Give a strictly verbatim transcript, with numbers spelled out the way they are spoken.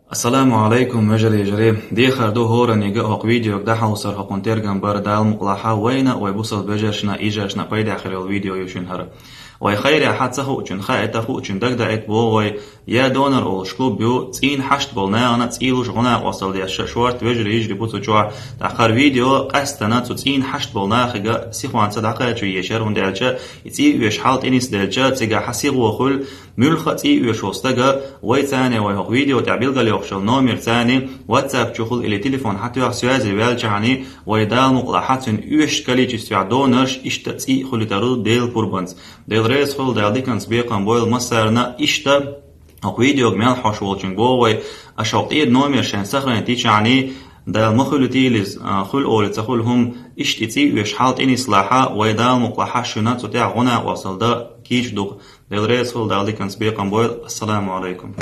Ассаламу алайкум, вежарий, йижарий. Дехар ду хӀоранга хӀокху видеога дӀахьовсар, хӀокхуьнан тергам бар, Дала мукъалахь, вайна а, вай бусалба вежаршна а, йижаршна а пайдехь хир йолу видео ю шуна хӀара. Вай хайрехь ца хуучун, хаийта хуучун дагадоуьйту боху вай, я донор олуш клуб ю, цӀийнан хьашт болу нахана цӀий луш гӀо-накъосталла деш, шорта вежарий, йижарий бу цу чохь. ТӀаккха хӀара видео къаьстина цу цӀийнан хьашт болу нахе сихонца дӀакхачо езаш яра, хӀунда аьлча и цӀий оьшу хьал тӀе нисделча, цигахь сихо хуьлу муьлхха а цӀий оьшу волу стаг. Вай царна, вай хӀокху видео тӀехь билгалйоккхучу номер царна WhatsApp чу хуьлу или телефон хьан тоьхна связе ваьллачхьана, вай Дала мукъалахь цуьнан оьшучу количествехь донорш иштта цӀий а хуьлуьйтур ду Делан пурбанца. Дела реза хуьлда, Дала диканца бекхам бойла массарна. Иштта хӀокху видеога мел хьош волчуьнга боху вай, аша хӀокху тӀера номер шайн сохранить йичхьана, Дала ма хуьлуьйтийла иза, а, хуьлу олий ца хуьлу хӀума, иштта и цӀий оьшу хьал тӀе нислахь, вай Дала мукъалахь шуна цу тӀехь гӀо-накъосталла дан кийча ду-кх. Дела реза хуьлда, Дала диканца бекхам бойла. Ассаламу алайкум.